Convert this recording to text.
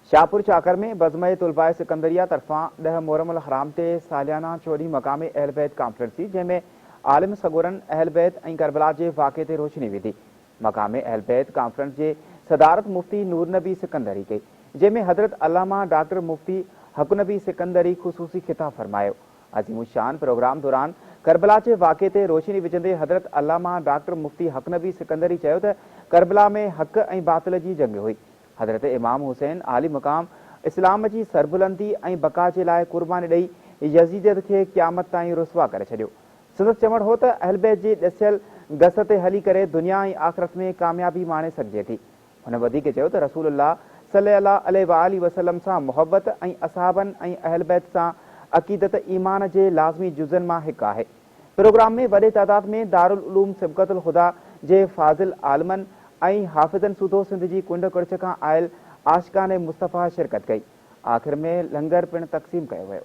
شاهپور چاڪر ۾ بزم طلباء سڪندريه طرفان ڏهه محرم الحرام تي ساليانه چوڏهين مقامي اهل بيت ڪانفرنس ٿي، جنهن ۾ عالم سڳورن اهل بيت ۽ ڪربلا جي واقعي تي روشني وڌي. مقامي اهل بيت ڪانفرنس جي صدارت مفتي نور نبي سڪندري ڪئي، جنهن ۾ حضرت علامه ڊاڪٽر مفتي حق نبي سڪندري خصوصي خطاب فرمايو. عظيم الشان پروگرام دوران ڪربلا جي واقعي تي روشني وجهندي حضرت علامه ڊاڪٽر مفتي حق نبي سڪندري چيو ته ڪربلا ۾ حق ۽ باطل جي جنگ هئي، حضرت امام حسين عالي مقام اسلام جي سربلندي ۽ بقا جي لاء قرباني ڏئي يزيديت کي قيامت تائين رسوا ڪري ڇڏيو. سندس چوڻ هو ته اهلبيت جي ڏسيل گس تي هلي ڪري دنيا ۽ آخرت ۾ ڪاميابي ماڻي سگهجي ٿي. هن وڌيڪ چيو ته رسول الله صلي الله عليه واٰله وسلم سان محبت ۽ اصحابن ۽ اهلبيت سان عقيدت ايمان جي لازمي جزن مان هڪ آهي. پروگرام ۾ وڏي تعداد ۾ دارالعلوم صبغت الهديٰ جي فاضل عالمن ۽ حافظن سوڌو سنڌ جي ڪنڊ ڪڙڇ کان آيل عاشقان مصطفيٰ شرڪت ڪئي. آخر ۾ لنگر پڻ تقسيم ڪيو ويو.